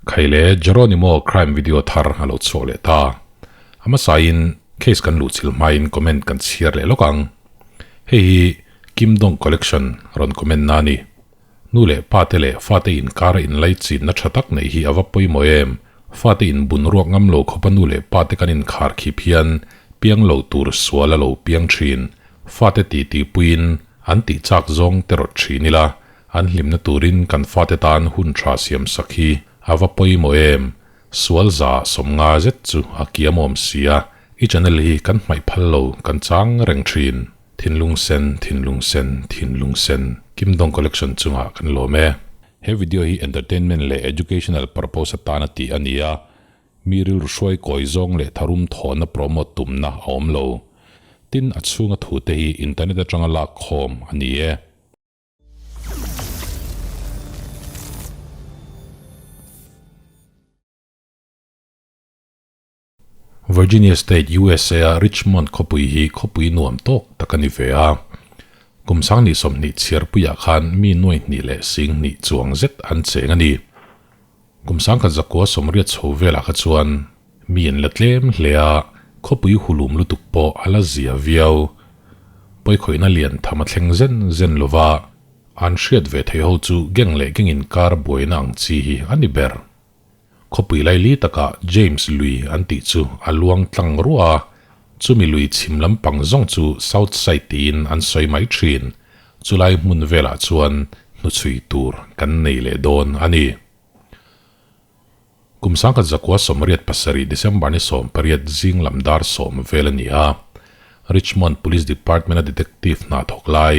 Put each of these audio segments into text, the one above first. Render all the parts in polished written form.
Khaile Jeronimo crime video thar a lo chhuak leh ta. A hmasain case kan luhchilh hmain comment kan chhiar leh lawk ang. Hei hi Kim Dong Collection rawn comment na a ni. Nu leh pa te leh fate inkara inlai chinna tha tak neih hi a va pawimawh em? Fate inbun ruak ngam lo khawpa nu leh pa te kan inkhar khip hian piang lo tur sual a lo piang thin. Fate titi puiin an tih chak zawng te rawt thin ila, an hlimna turin kan fate tan hun tha siam sak hi a va pawimawh em? Sual za 50 zet chu a kiamawm si a, i channel hi kan hmaih phal lo kan chang reng thin. Thinlung sen, thinlung sen, thinlung sen. Kim Dong Collection chungah kan lawm e. He video hi entertainment leh educational purpose atana tih a ni a, mi rilru hruai kawi zawng leh tharum thawhna promote tumna a awm lo. Tin, a chhunga thute hi internet atanga lak khawm a ni e. Virginia State, USA a Richmond khawpui hi khawpui nuam tawk tak a ni ve a. Kum 20 20 chhiarpuiah khan mi nuai hnih leh sing hnih chuang zet an cheng a ni. Kum 1980 chho velah kha chuan mi an la tlem hle a, khawpui hulum lutuk pawh a la zia viau. Pawikhawihna lian tham a thleng zen zen lova, an hriat ve thei ho chu geng leh geng inkar buaina ang chi hi a ni ber. Khawpui laili takah James lui an tih chu a luang tlang ruah a, chumi lui chhim lampang zawng chu South Side tiin an sawi mai thin. Chulai hmun velah chuan hnuchhui tur kan nei leh dawn a ni. Kum 1987 December ni 18 zing lam dar 10 vel a ni a, Richmond Police Department-a detective hna thawk lai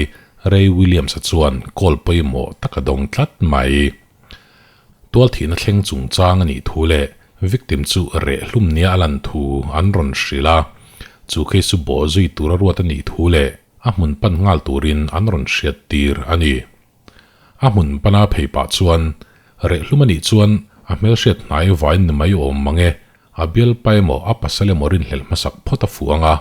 Ray Williams-a chuan call pawimawh tak a dawng tlat mai. Tual thihna thleng chungchang a nih thu leh victim chu reh hlum nia a lan thu an rawn hrilh a, chu case chu bawh zui tura ruat a nih thu leh a hmun pan nghal turin an rawn hriat tir a ni. A hmun pana phei pah chuan reh hlum a nih chuan a hmelhriat hnai vain ni mai awm mang e, a bialpa emaw a pasal emaw rinhlelh hmasak phawt a fuh ang a,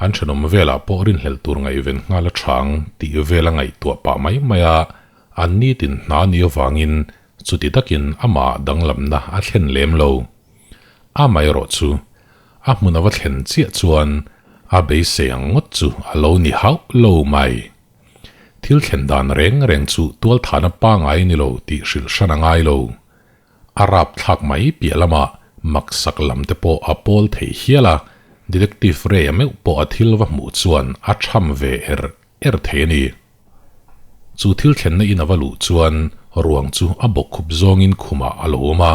an thenawm velah pawh rinhlelh tur ngaihven nghal a chang tih vel a ngaihtuah pah mai mai a. An nitin hna ni avangin chuti takin amah danglamna a thlen lem lo. Amaherawh chu, a hmun a va thlen chiah chuan a beisei ang ngawt chu a lo ni hauh lo mai. Thil thlen dan reng reng chu tualthahna pangai ni lo tih hrilh hran a ngai lo. A rapthlak mai piah lamah maksak lam te pawh a pawl thei hial a, Detective Ray-a meuh pawh a thil va hmuh chuan a tham ve er er thei a ni. Chu thil thlenna in a va luh chuan ruang chu a bawk khup zawngin khumah a lo awm a,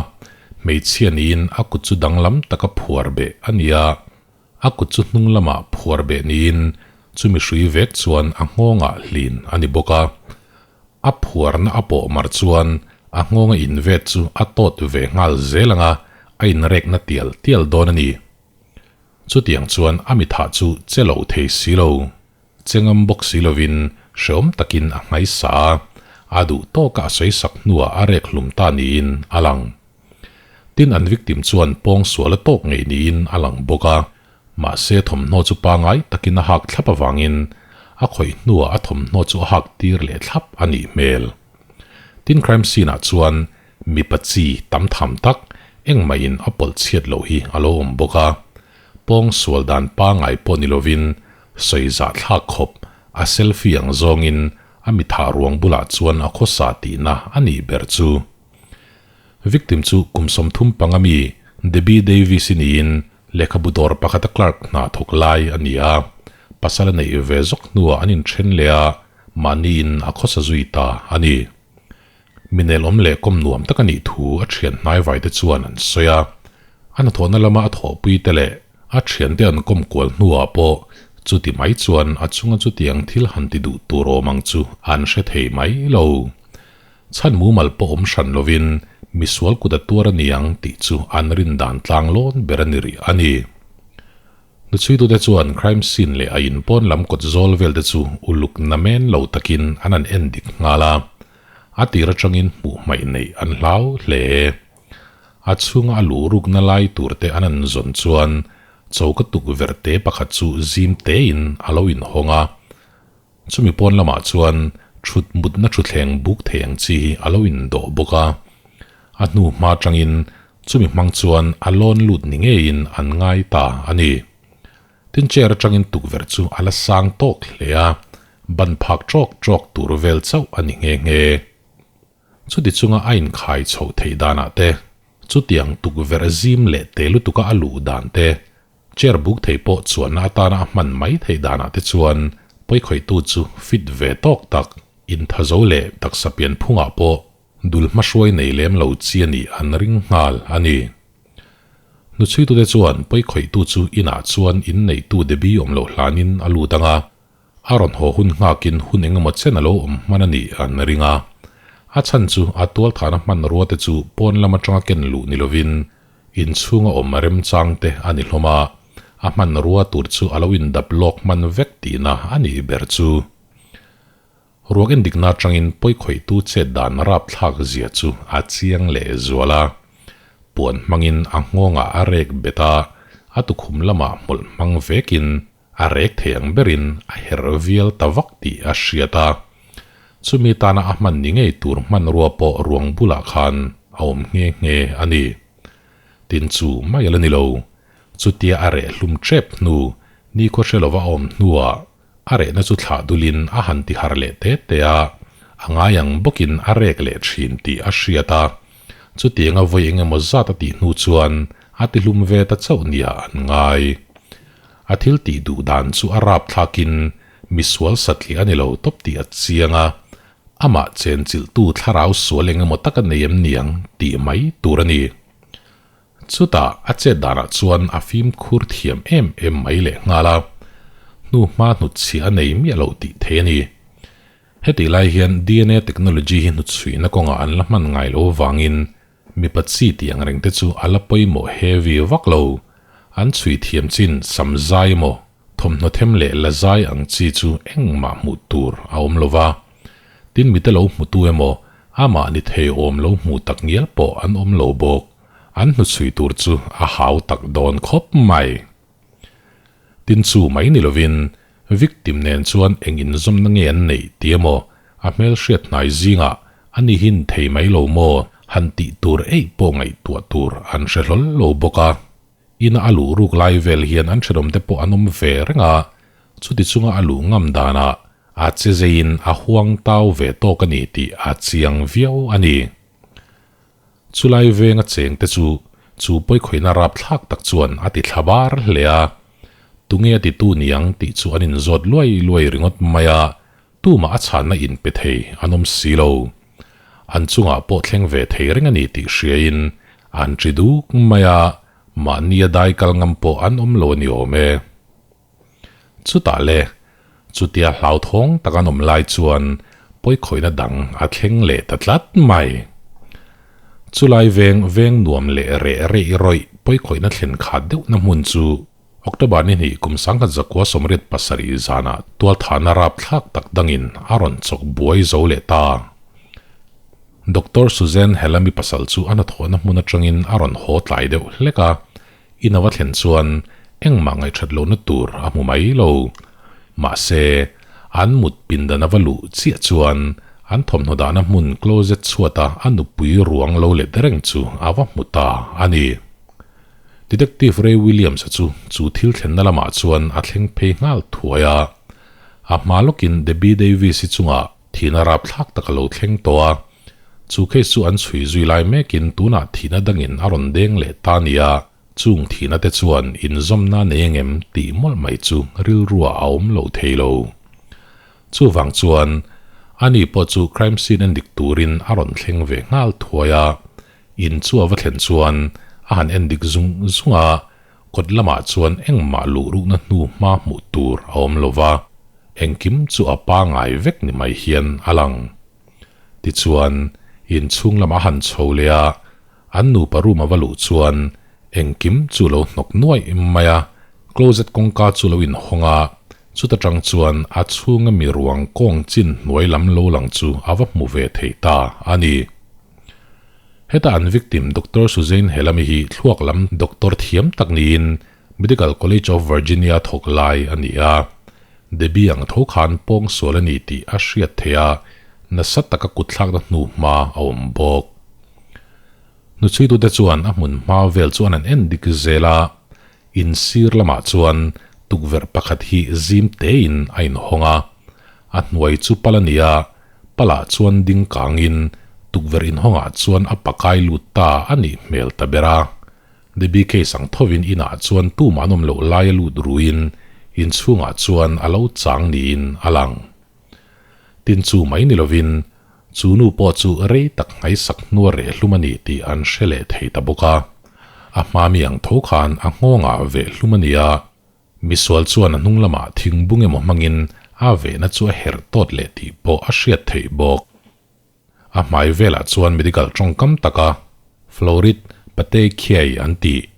hmeichhia niin a kut chu danglam taka phuar beh a ni a, a kut chu hnung lamah phuar beh niin chumi hrui vek chuan a nghawngah hlin a ni bawk a. A phuarna a pawh mar chuan a nghawnga invet chu a tawt ve nghal zel ang a, a inrekna tial tial dawn a ni. Chutiang chuan a mithah chu che lo thei si lo. Che ngam bawk si lovin hreawm takin a hmaisa a, a duh tawka a sawi sak hnuah a rek hlum ta niin a lang. Tin an victim chuan pawng sual a tawk ngei niin a lang bawk a, mahse thawmhnaw chu pangai takin a hak thlap avangin a khawih hnuah a thawmhnaw chu a hak tir leh thlap a nih hmel. Tin crime scene ah chuan mipa chi tam tham tak engmahin a pawlh chhiat loh hi a lo awm bawk a, pawng sual dan pangai pawh ni lovin sawi zah thlak khawp a selfie ang zawngin a mitha ruang bulah chuan a khawsa tihna a nih ber chu. Victim chu kum 35 mi Debbie Davis-i niin lehkhabu dawr pakhata clerk hna thawk lai a ni a, pasal a neih ve zawk hnuah an inthen leh a, mahniin a khawsa zui ta a ni. Minel awm leh kawm nuam tak a nih thu a thian hnaivai te chuan an sawi a, a hnathawhna lama a thawhpui te leh a thiante an kawm kual hnuah pawh chuti mai chuan a chunga chutiang thil han ti duh tur awm ang chu an hre thei mai lo. Chhan mumal pawh awm hran lovin misual kut a tuar a ni ang tih chu an rin dan tlang lawn ber a ni rih a ni. Hnuchhuitute chuan crime scene leh a inpawn lam kawt zawl vel te chu uluk namen lo takin an han en dik nghal a, a tir atangin hmuh hmaih neih an hlau hle. A chhunga a luh rukna lai tur te an han zawn chuan choka tukverh te pakhat chu zim tein a lo inhawng a, chumi pawn lamah chuan thut mutna thutthleng buk thei ang chi hi a lo indawh bawk a. A hnu hma atangin chumi hmang chuan a lawn lut ni ngeiin an ngai ta a ni. Tin chair atangin tukverh chu a la sang tawk hle a, ban phak trawk trawk tur vel chauh a ni nghe nghe. Chuti chunga a inkhai chhoh theih danah te, chutiang tukverh zim leh te lutuka a luh dan te, chair buk thei pawh chuanna atana a hman mai theih danah te chuan pawikhawihtu chu fit ve tawk tak, inthazo leh taksa pianphungah pawh dul hmahruai nei lem lo chi a nih an ring nghal a ni. Hnuchhuitute chuan pawikhawihtu chu inah chuan inneihtu Debbie awm loh hlanin a lut ang a, A rawn haw hun nghakin hun engemaw chen a lo awm hman a nih an ring a. A chhan chu a tualthahna hmanrua te chu pawn lam atanga ken luh ni lovin inchhunga awm remchang te a ni hlawm a, a hmanrua tur chu a lo indap lawk hman vek tihna a nih ber chu. Ruak endikna atangin pawikhawihtu chet dan rapthlak zia chu a chiang leh zual a. Puan hmangin a nghawngah a rek bet a, a tukhum lamah hmawlh hmang vekin A rek thei ang berin a herh vial ta vak tih a hriat a, chumi tana a hman ni ngei tur hmanrua pawh ruang bulah khan a awm nghe nghe a ni. Tin chu mai a la ni lo, chutia a reh hlum tep hnu, nikhua hre lova a awm hnuah a rehna chu thlah dulin a han ti harh leh te te a, a ngai ang bawkin a rek leh thin tih a hriat a, chutianga vawi eng emaw zat a tih hnu chuan a ti hlum ve ta chauh nia an ngai. A thil tih duh dan chu a rap thlakin misual satliah a ni lo tawp tih a chiang a, amah chenchilhtu thlarau sual eng emaw tak a nei em niang tih mai tur a ni. Chutah a chet danah chuan a fimkhur thiam em em mai leh nghal a, hnu hma hnutchhiah a nei miah lo tih thei a ni. Hetih lai hian dna technology hi hnutchhuihna kawngah an la hman ngai lo avangin Mipa chi tih ang reng te chu a la pawimawh heavy vak lo. An chhui thiam chin sam zai emaw, thawmhnaw them leh la zai ang chi chu engmah hmuh tur a awm lo va. Tin mite lo hmutu emaw, amah ni thei awm lo hmu tak ngial pawh an awm lo bawk. An hnuchhui tur chu a hau tak dawn khawp mai. Tin chu mai ni lovin victim nen chuan eng inzawmna nge an neih ti emaw a hmelhriat hnai zingah a ni hin thei mai lo maw han tih tur eih pawh ngaihtuah tur an hre hlawl lo bawk a. Ina a luh ruk lai vel hian an thenawmte pawh an awm ve reng a, chuti chunga a luh ngam danah a che zeiin a huang tau ve tawk a ni tih a chiang viau a ni. Chulai venga chengte chu chu pawikhawihna rapthlak tak chuan a ti thla bar hle a, tunge a titu niang tih chu an inzawt luai luai ringawt mai a, tumah a chhanna inpe thei an awm si lo. An chungah pawh thleng ve thei reng a ni tih hriain an ṭi duk mai a, mahnia dai kal ngam pawh an awm lo a ni awm e. Chutah le, chutia hlauthawng tak an awm lai chuan pawikhawihna dang a thleng leh ta tlat mai. Chulai veng veng nuam leh reh reih rawih pawikhawihna thlen khat deuhna hmun chu October ni hnih kum 1987 zanah tualthahna rapthlak tak dangin a rawn chawk buai zo leh ta. Doctor Suzanne Helami pasal chu a hnathawhna hmun atangin a rawn haw tlai deuh hlek a, In a va thlen chuan engmah ngaihṭhat lohna tur a hmu mai lo. Mahse, an mut pindan a va luh chiah chuan an thawmhnaw dahna hmun closet chhuata a nupui ruang lo let reng chu a va hmu ta a ni. Detective Ray Williams-a chu chu thil thlenna lamah chuan a thleng phei nghal thuai a. A hma lawkin Debbie Davis-i chungah thihna rapthlak tak a lo thleng tawh a. Chu case chu an chhui zui lai mekin tunah thihna dangin a rawn deng leh ta nia, chung thihna te chuan inzawmna nei engem tih mawlh mai chu rilrua a awm lo thei lo. Chuvang chuan ani pawh chu crime scene en dik turin a rawn thleng ve nghal thuai a, in chu a va thlen chuan a han en dik zung zung a, kawt lamah chuan engmah luh rukna hnu hma hmuh tur a awm lo va, engkim chu a pangai vek ni mai hian a lang. Tichuan, inchhung lamah a han chho leh a, an nupa room a va luh chuan engkim chu lo hnawk nuaih mai a, closet kawngka chu lo inhawng a, chuta tang chuan a chhunga mi ruang kawng chin hnuai lam lo lang chu a va hmu ve thei ta a ni. Heta an victim Doctor Suzanne Helami hi thluak lam doctor thiam tak niin Medical College of Virginia thawk lai a ni a, Debbie ang tho khan pawng sual a ni tih a hriat theih a, nasa taka kutthlakna hnu hma a awm bawk. Hnuchhuitute chuan a hmun hma vel chu an han en dik zel a, in sir lamah chuan tukverh pakhat hi zim tein a inhawng a, a hnuai chu pal a ni a, palah chuan ding kangin tukverh inhawngah chuan a pakai lut ta a nih hmel ta ber a. Debbie case ang thovin inah chuan tumah an awm loh laia lut ruin inchhungah chuan a lo chang niin a lang. Tin chu mai ni lovin chu nu pawh chu rei tak nghaisak hnua reh hlum a ni tih an hre leh thei ta bawk a. A hma mi ang tho khan a nghawngah veh hlum a ni a, misual chuan a hnung lamah thingbung emaw hmangin a vehna chu a herh tawt leh tih pawh a hriat theih bawk. A hmai velah chuan medical tawngkam taka Florid Patekhiai an tih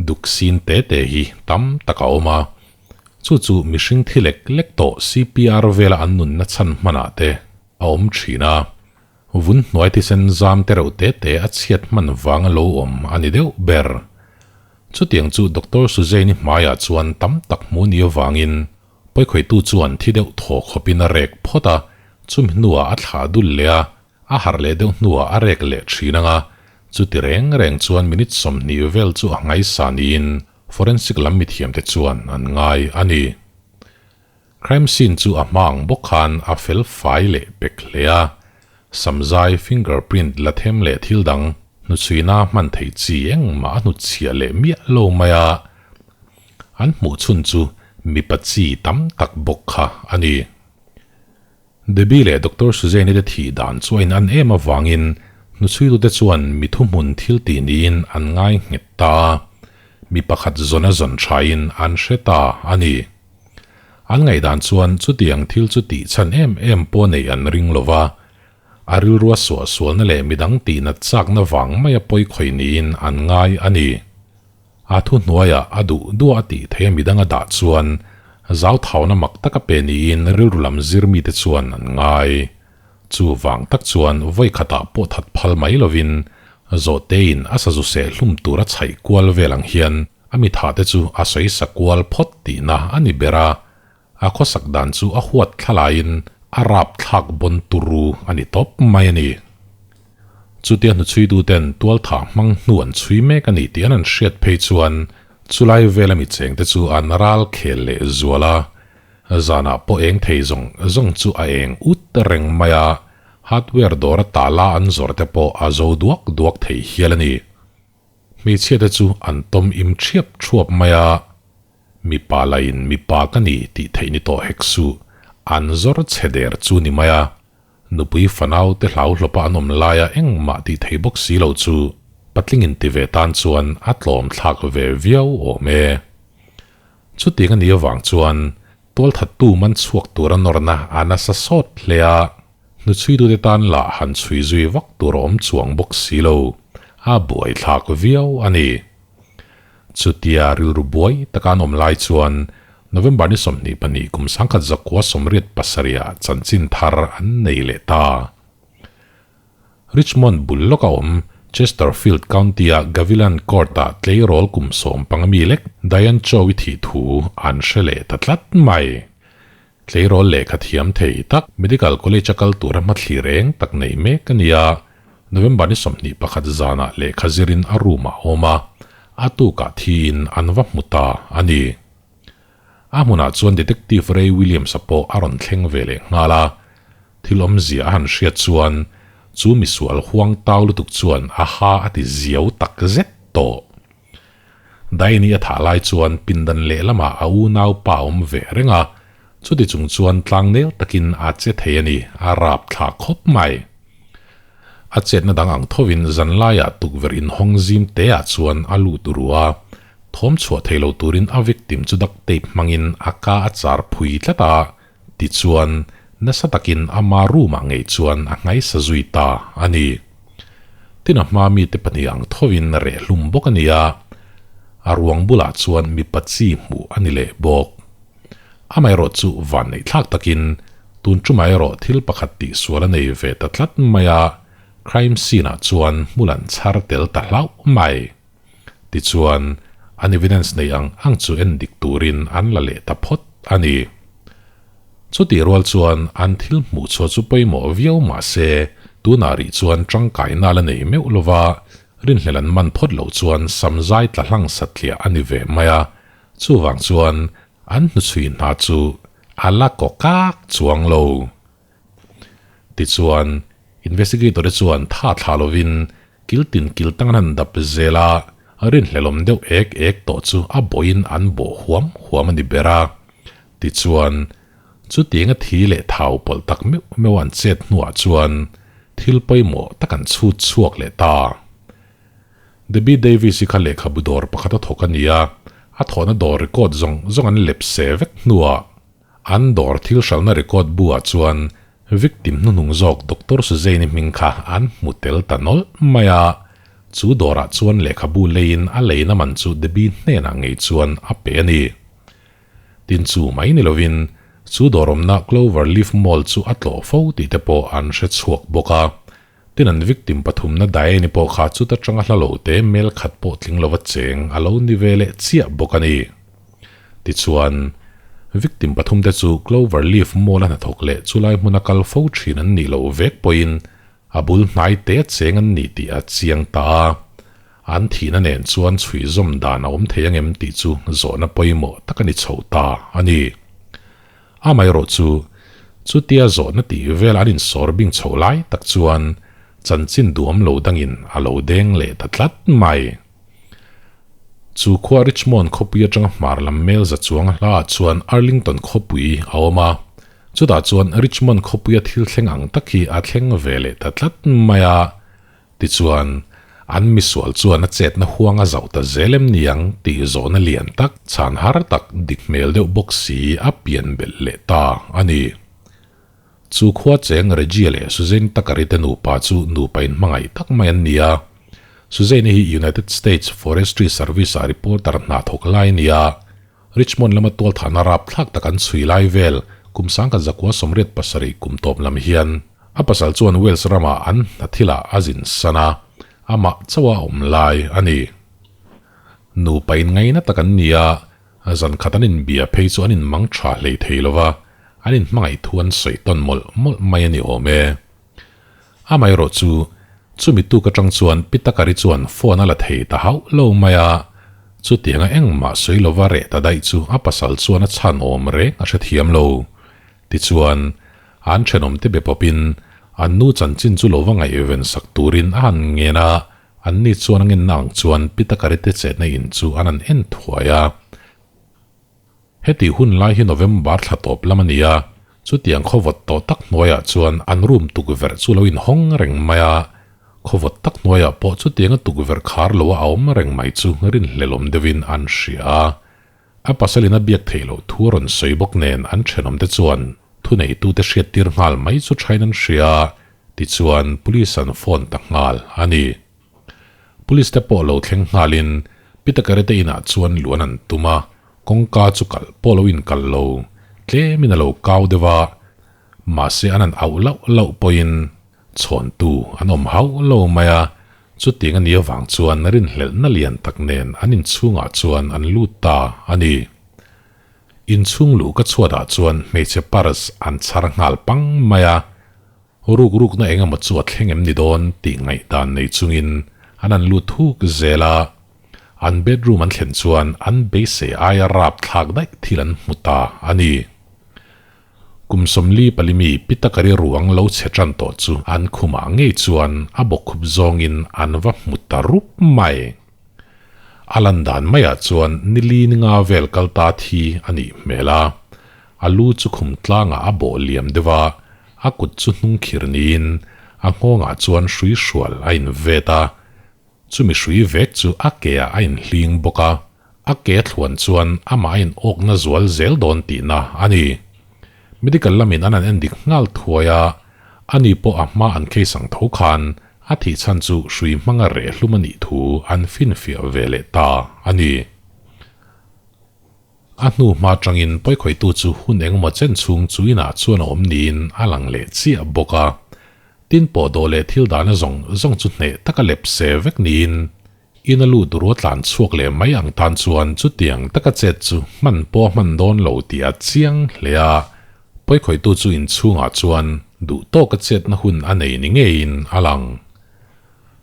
duk sin te te hi tam tak a awm a, chu chu mihring thi lek lek tawh CPR vela an nunna chhan hmanah te a awm thin a, vun hnuai thisen zam te reuh te te a chhiat hman vang a lo awm a ni deuh ber. Chutiang chu Doctor Suzanne-i hmaiah chuan tam tak hmu ni avangin Pawikhawihtu chuan thi deuh thaw khawpin a rek phawt a, chumi hnuah a thlah dul leh a, a harh leh deuh hnuah a rek leh thin ang a, chuti reng reng chuan minute 20 vel chu a ngaisa niin forensic lam mithiamte chuan an ngai a ni. Crime scene chu a hma ang bawk khan a fel fai leh pek hle a, samzai, fingerprint, la them leh thil dang hnuchhuina hman theih chi engmah a hnutchhiah leh miah lo mai a, An hmuh chhun chu mipa chi tam tak bawk kha a ni. Debbie leh Doctor Suzanne-i te thih dan chu a inan em avangin hnuchhuitute chuan mi thuhmun thil tih niin an ngai nghet ta a, mi pakhat zawn a zawn thain an hre ta a ni. An ngaihdan chuan chutiang thil chu tih chhan em em pawh neih an ring lo va, a rilrua suahsualna leh midang tihnat chakna vang maia pawi khawih niin an ngai a ni. A thu hnuaiah a duh duah a tih theih a midang a dah chuan zauthauna mak tak a pe niin rilru lam zir mite chuan an ngai. Chu vang tak chuan vawi khatah pawh that phal mai lovin zawhtein a sazu seh hlum tur a chhaih kual vel ang hian a mithate chu a sawi sa kual phawt tihna a ni ber a, a khawsak dan chu a huat thlalaiin a rapthlak bawn turu a ni tawp mai a ni. Chutia hnuchhuituten tualthah hmang hnu an chhui mek a ni tih an an hriat phei chuan chulai vela mi chengte chu an ral khel leh zual a, zanah pawh eng thei zawng zawng chu a eng ut reng mai a, hardware dawra tala an zawrh te pawh a zo duak duak thei hial a ni. Hmeichhiate chu an tawm im ṭhiap ṭhuap mai a. Mipa lain mipa ka ni tih theih ni tawh hek suh, an zawr chhe der chu ni mai a. Nupui fanau te hlau hlawpa an awm laia engmah tih theih bawk si lo chu patlingin ti ve tan chuan a tlawm thlak ve viau awm e. Chutiang a nih avang chuan tualthattu man chhuak tura nawrna a nasa sawt hle a, hnuchhuitute tan lah han chhui zui vak tur a awm chuang bawk si lo, a buaithlak viau a ni. Chutia rilru buai taka an awm lai chuan November ni 22 kum 1987 ah chanchin thar an nei leh ta. Richmond bul lawka awm Chesterfield County-a Gavilan Court-ah tleirawl kum 15 mi lek Diane Chow-i thih thu an hre leh ta tlat mai. Tleirawl lehkha thiam thei tak Medical College-a kal tura hmathli reng tak nei mek a ni a, November ni 21 zanah lehkha zirin a room-ah a awm a, a tukah thiin an va hmu ta a ni. A hmunah chuan Detective Ray Williams-a pawh a rawn thleng ve leh nghal a, thil awmzia a han hriat chuan chu misual huang tau lutuk chuan a ha a ti ziau tak zet tawh. Daini a thah lai chuan pindan lehlamah a unau pa a awm ve reng a, chuti chung chuan tlangnel takin a che thei a ni, a rap thla khawp mai. A chetna dang ang thovin zanlaiah tukverh inhawng zim teah chuan a lut ru a, thawm chhuah thei lo turin a victim chu duct tape hmangin a ka a char phui tlat a, tichuan nasa takin ama room-ah ngei chuan a nghaisa zui ta a ni. Tin a hma mite pahnih ang thovin reh hlum bawk a ni a, a ruang bulah chuan mipa chi hmuh a ni leh bawk. Amaherawh chu vanneih thlak takin tun tumah erawh thil pakhat tihsual a nei ve ta tlat mai a, crime scene ah chuan hmul an chhar tel ta hlauh mai. Tichuan, an evidence nei ang ang chu en dik turin an la leh ta phawt a ni. Chutih rual chuan an thil hmuh chhuah chu pawimawh viau mah se, tunah rih chuan tangkaina la nei meuh lova, Rinhlel an man phawt loh chuan samzai tla hlang satliah a ni ve mai a, chuvang chuan an hnuchhui hna chu a la kaw kak chuang lo. Tichuan, investigator te chuan tha thla lovin kil tin kil tang an han dap zel a, rinhlelawm deuh ek ek tawh chu a bawhin an bawh huam huam a ni ber a. Tichuan, chutianga thi leh thau pawlh tak meuh meuh an chet hnuah chuan thil pawimawh tak an chhut chhuak leh ta. Debbie Davis-i kha lehkhabu dawr pakhat a thawk a ni a, a thawhna dawr record zawng zawng an lep se vek hnuah An dawr thil hralhna record bu ah chuan victim hnuhnung zawk Doctor Suzanne-i hming kha an hmu tel ta nawlh mai a, chu dawrah chuan lehkhabu leiin a leina man chu Debbie hnenah ngei chuan a pe a ni. Tin chu mai ni lovin chu dawr awmna Clover Leaf Mall chu a tlawh fo tih te pawh an hre chhuak bawk a. Tin an victim pathumna Diane-i pawh kha chuta tanga hla lo te mel khat pawh tling lova cheng a lo ni ve leh chiah bawk a ni. Tichuan, victim pathum te chu Clover Leaf Mall a hnathawk leh chulai hmuna kal fo thin an nih loh vek pawhin a bul hnai te cheng an ni tih a chiang ta a. An thihna nen chuan chhui zawm dan a awm thei angem tih chu zawhna pawimawh tak a ni chho ta a ni. Amaherawhchu, chutia zawhna tih vel an insawr bing chho lai tak chuan chanchin duam lo dangin a lo deng leh ta tlat mai. Chu khua Richmond khawpui atanga hmar lam mel za chuang hlaah chuan Arlington khawpui a awm a, chutah chuan Richmond khawpuia thil thleng ang tak hi a thleng ve leh ta tlat mai a. Tichuan, an misual chuan a chetna huang a zauh ta zel em niang tih zawhna lian tak, chhan har tak, dik hmel deuh bawk si a pian belh leh ta a ni. Chu khua cheng Regia leh Suzanne Takari te nupa chu nupa inhmangaih tak mai an ni a. Suzanne hi United States Forestry Service-ah reporter hna thawk lai a ni a. Richmond lama tualthahna rapthlak tak an chhui lai vel kum 1987 kum tawp lam hian a pasal chuan Wales ramah an hna thilah a zin san a, amah chauha awm lai a ni. Nupa inngaina tak an ni a, zan khat an inbia phei chu an inmang tha hlei thei lo va, an inhmangaih thu an sawi tawn mawlh mawlh mai a ni awm e. Amaherawh chu, chumi tuk atang chuan Pitakari chuan phone a la thei ta hauh lo mai a, chutianga engmah sawi lova reh ta daih chu a pasal chuan a chhan awm reng a hrethiam lo. Tichuan, an thenawmte be pawpin an nu chanchin chu lova ngaihven sak turin a han ngen a, anni chuan a ngenna ang chuan Pitakari te chetna in chu an han en thuai a. Heti hun lai hi November thla tawp lam a ni a, chutiang khawvawt tawh tak hnuaiah chuan an room tukverh chu lo inhawng reng mai a, khawvawt tak hnuaiah pawh chutianga tukverh khar loa a awm reng mai chu rinhlelawm deuhin an hria a. A pasalin a biak theih loh thu a rawn sawi bawk nen an thenawmte chuan thuneitute hriattir nghal mai chu thain an hria a, tichuan police an phone ta nghal a ni. Police te pawh lo thleng nghalin Peter Karete inah chuan luan an tum a, kawngka chu kalh pawh lo inkal lo, tlemin a lo kau deuh a, mahse an han auh lauh lauh pawhin chhawntu an awm hauh lo mai a, chutiang a nih avang chuan rinhlelhna lian tak nen an inchhungah chuan an lut ta a ni. Inchhung luh ka chhuatah chuan hmeichhe purse an chhar nghal pang mai a, Ruk rukna eng emaw chu a thleng em ni dawn tih ngaihdan nei chungin an han lut thuk zel a. An bedroom an thlen chuan an beisei aia rapthlak daih thil an hmu ta a ni. Kum sawmli palimi Pitakari ruang lo chhe tan tawh chu an khumah ngei chuan a bawkkhup zawngin an va hmu ta rup mai. A lan dan maiah chuan nili ni nga vel kal ta thi a nih hmel a. A lu chu khum tlangah a bawh liam deuh a, a kut chu hnung khir niin a nghawngah chuan hrui hrual a invet a, chumi hrui vek chu a keah a inhling bawk a, a ke thluan chuan amah a inawkna zual zel dawn tihna a ni. Medical lamin an han endik nghal thuai a, ani pawh a hma an case ang tho khan a thih chhan chu hrui hmanga reh hlum a nih thu an finfiah ve leh ta a ni. A hnu hma atangin pawikhawihtu chu hun engemaw chen chhung chu inah chuan a awm niin a lang leh chiah bawk a. Tin pawh dawh leh thil dahna zawng zawng chu hneh taka lep se vek niin in a lut rua tlan chhuak leh mai ang tan chuan chutiang taka chet chu hman pawh a hman dawn lo tih a chiang hle a. Pawikhawihtu chu inchhungah chuan duh tawka chetna hun a nei ni ngeiin a lang.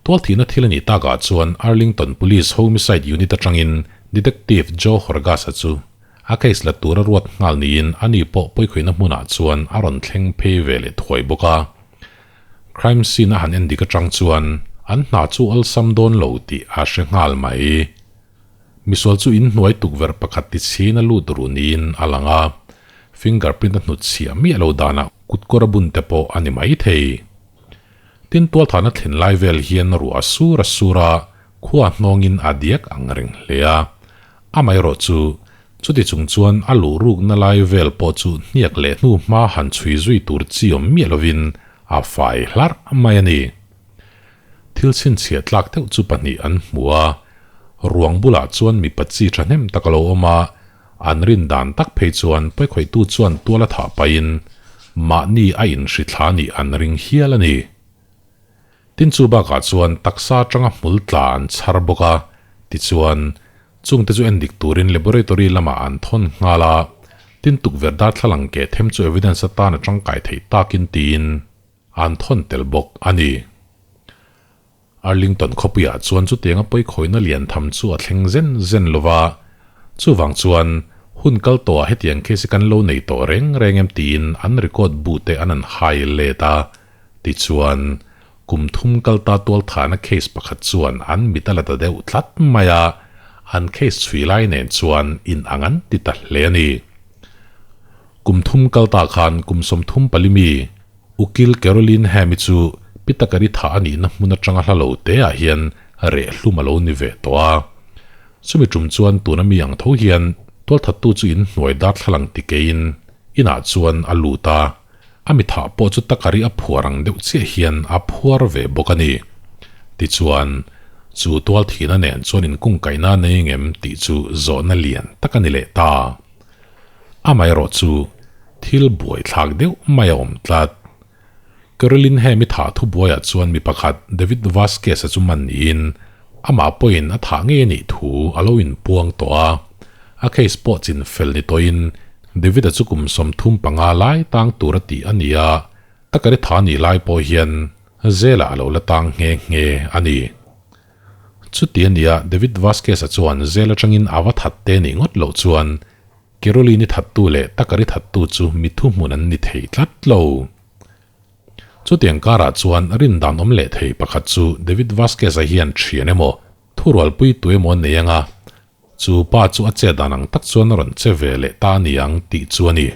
Tualthihna thil a nih takah chuan Arlington Police Homicide Unit atangin Detective Joe Horgas-a chu a case la tura ruat nghal niin ani pawh pawikhawihna hmunah chuan a rawn thleng phei ve leh thuai bawk a. Crime scene a han en dik atang chuan an hna chu awlsam dawn lo tih a hre nghal mai. Misual chu inhnuai tukverh pakhat ti chhin a lut ruh niin a lang a, fingerprint a hnut chhiah miah lo danah kutkawr a bun te pawh a ni mai thei. Tin tualthahna thlen lai vel hian ruah a sur a sur a, khua hnawngin a diak ang reng hle a. Amaherawh chu, chuti chung chuan a luh rukna lai vel pawh chu hniak leh hnu hma han chhui zui tur chi awm miah lovin a fai hlarh mai a ni. Thil chhinchhiah tlak deuh chu pahnih an hmu a, ruang bulah chuan mipa chi thahnem tak a lo awm a, an rin dan tak phei chuan pawikhawihtu chuan tual a thah pahin mahni a inhrithla nih an ring hial a ni. Tin chu bakah chuan taksa atanga hmul tla an chhar bawk a, tichuan chungte chu endik turin laboratory lamah an thawn nghal a, tin tukverh darthlalang keh them chu evidence atan a tangkai theih takin tiin an thawn tel bawk a ni. Arlington khawpuiah chuan chutianga pawikhawihna lian tham chu a thleng zen zen lo va, chuvang chuan hun kal tawhah hetiang case hi kan lo nei tawh reng reng em tiin an record bu te an han hai let a, tichuan kum thum kal ta tualthahna case pakhat chuan an mit a la ta deuh tlat mai a, an case chhui lai nen chuan inang an ti ta hle a ni. Kum thum kal ta khan kum 34 mi Ukil Caroline Ham-i chu Pitakari thah a nihna hmun atanga hla lo te ah hian reh hlum a lo ni ve tawh a. Chumi tum chuan tuna mi ang tho hian tualthattu chu in hnuai darthlalang ti keiin inah chuan a lut a, a mi thah pawh chu takari a phuar ang deuh chiah hian a phuar ve bawk a ni. Tichuan, chu tualthihna nen chuan inkungkaihna a nei ngem tih chu zawhna lian tak a ni leh ta. Amaherawh chu thil buaithlak deuh mai a awm tlat. Caroline he mi thah thubuaiah chuan mi pakhat David Vasquez-a chu man niin amah pawhin a thah ngei a nih thu a lo inpuang tawh a. A case pawh chin fel ni tawhin David-a chu kum 35 lai tang tur a tih a ni a, takari tha nih lai pawh hian zelah a lo la tang nghe nghe a ni. Chuti a nia, David Vasquez-a chuan zel atangin a va that te nih ngawt loh chuan Caroline-i thattu leh Tucker-i thattu chu mi thuhmun an ni thei tlat lo. Chutiang karah chuan rindan awm leh thei pakhat chu David Vasquez-a hian thian emaw, thurualpui tu emaw a nei anga, chu pa chu a chet dan ang tak chuan a rawn che ve leh ta a ni ang tih chu a ni.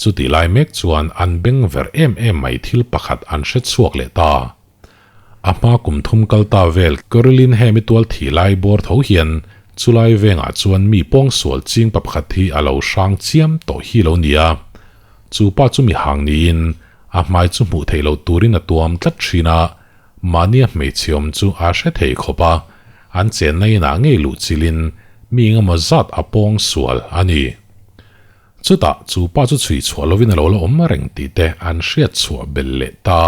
Chutih lai mek chuan an beng ver em em mai thil pakhat an hre chhuak leh ta. A hma kum thum kal ta vel Caroline Hemi tual thih lai bawr tho hian chulai vengah chuan mi pawngsual ching pa pakhat hi a lo hrang chiam tawh hi lo nia. Chu pa chu mi hang niin a hmai chu hmuh theih loh turin a tuam tlat thin a, mahnia hmeichhe awm chu a hre thei khawp a, an chenna inah ngei luh chilhin mi engemaw zat a pawngsual a ni. Chutah chu pa chu chhui chhuah lovin a lo la awm reng tih te an hriat chhuah belh leh ta.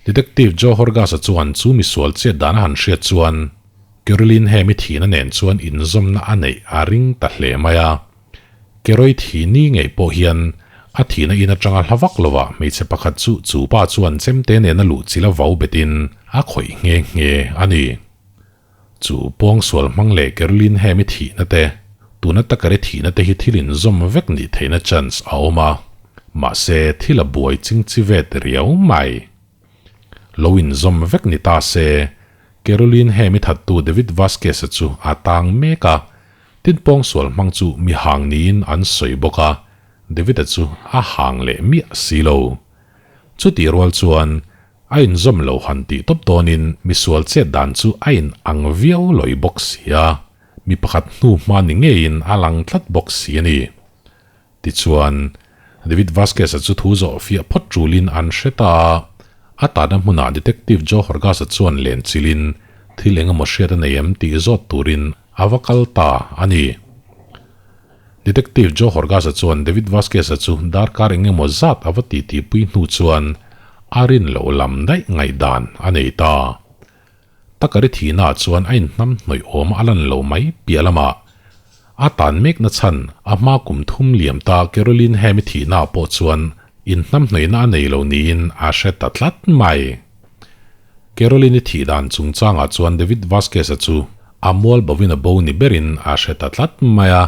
Detective Joe Horgas-a chuan chu misual chet dan a han hriat chuan Caroline Hemi thihna nen chuan inzawmna a neih a ring ta hle mai a. Keroy thi ni ngei pawh hian a thihna in atanga hla vak lovah hmeichhe pakhat chu chu pa chuan chemte nena luh chila vau betin a khawih nghe nghe a ni. Chu pawngsual hmang leh Caroline Hemi thihna te, tuna takari thihna te hi thil inzawm vek nih theihna chance a awm a, mahse thil a buai chingchi vet riau mai. Lo inzawm vek ni ta se, Caroline Hemi thattu David Vasquez-a chu a tang mek a, tin pawngsual hmang chu mi hang niin an sawi bawk a, David-a chu a hang leh miah si lo. Chutih rual chuan A inzawm lo han tih tawp dawnin misual chet dan chu a in ang viau lawih bawk si a, mi pakhat hnu hma ni ngeiin a lang tlat bawk si a ni. Tichuan, David Vasquez-a chu thu zawh fiah phawt tulin an hre ta a, a tahna hmunah Detective Joe Horgas-a chuan len chilhin thil eng emaw hriat a nei em tih zawt turin a va kal ta a ni. Detective Joe Horgas-a chuan David Vasquez-a chu darkar eng emaw zat a va titipui hnu chuan a rin loh lam daih ngaihdan a nei ta. Takari thihnaah chuan a inhnam hnawih awm a lan lo mai piah lamah a tan mekna chhan a hma kum thum liam ta Caroline Hemi thihnaah pawh chuan inhnam hnawihna a nei lo niin a hre ta tlat mai. Caroline-i thih dan chungchangah chuan David Vasquez-a chu a mual bovin a bo ni berin a hre ta tlat mai a.